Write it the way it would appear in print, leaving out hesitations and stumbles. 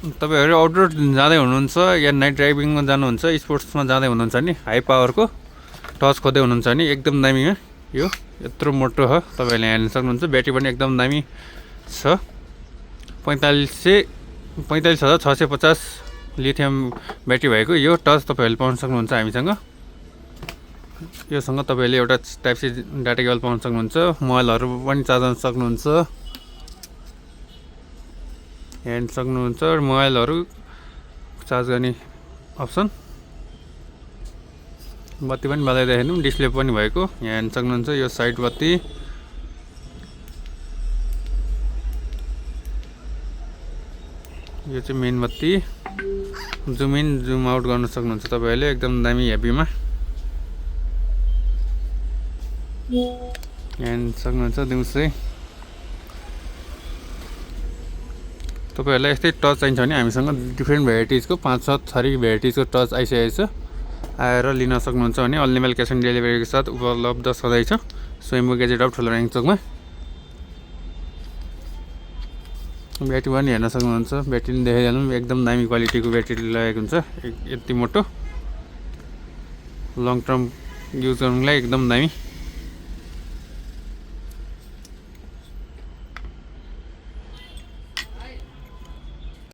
तपाईँहरू आउटडोर जाँदै हुनुहुन्छ या नाइट ड्राइभिङमा जानुहुन्छ, स्पोर्ट्समा जाँदै हुनुहुन्छ नि, हाई पावरको टर्च खोज्दै हुनुहुन्छ नि एकदम दामीमा यो यत्रो मोटो हो, तपाईँहरूले हेर्न सक्नुहुन्छ। ब्याट्री पनि एकदम दामी छ, 45,650 लिथियम ब्याट्री भएको यो टर्च तपाईँहरूले पाउन सक्नुहुन्छ हामीसँग। योसँग तपाईँहरूले एउटा टाइप सी डाटा केबल पाउन सक्नुहुन्छ, मोबाइलहरू पनि चार्ज गर्न सक्नुहुन्छ, हेर्न सक्नुहुन्छ। मोबाइलहरू चार्ज गर्ने अप्सन, बत्ती पनि बजाइदिएर हेर्नु, डिस्प्ले पनि भएको यहाँ हेर्न सक्नुहुन्छ। यो साइड बत्ती, यो चाहिँ मेन बत्ती, जुम इन जुम आउट गर्न सक्नुहुन्छ तपाईँहरूले एकदम दामी हेभीमा हेर्न सक्नुहुन्छ। दिउँसै तपाईँहरूलाई यस्तै टच चाहिन्छ भने हामीसँग डिफ्रेन्ट भेराइटिजको 5-7 थरी भेराइटिजको टच आइसकेको छ, आएर लिन सक्नुहुन्छ भने अल नेपाल क्यास अन डेलिभरीको साथ उपलब्ध सधैँ छ स्वयम्भू ग्याजेट हब ठुलो राङचोकमा। ब्याट्री पनि हेर्न सक्नुहुन्छ, ब्याट्री पनि देखाइहाल्नु, एकदम दामी क्वालिटीको ब्याट्री लागेको हुन्छ, यति मोटो लङ टर्म युज गर्नुलाई एकदम दामी।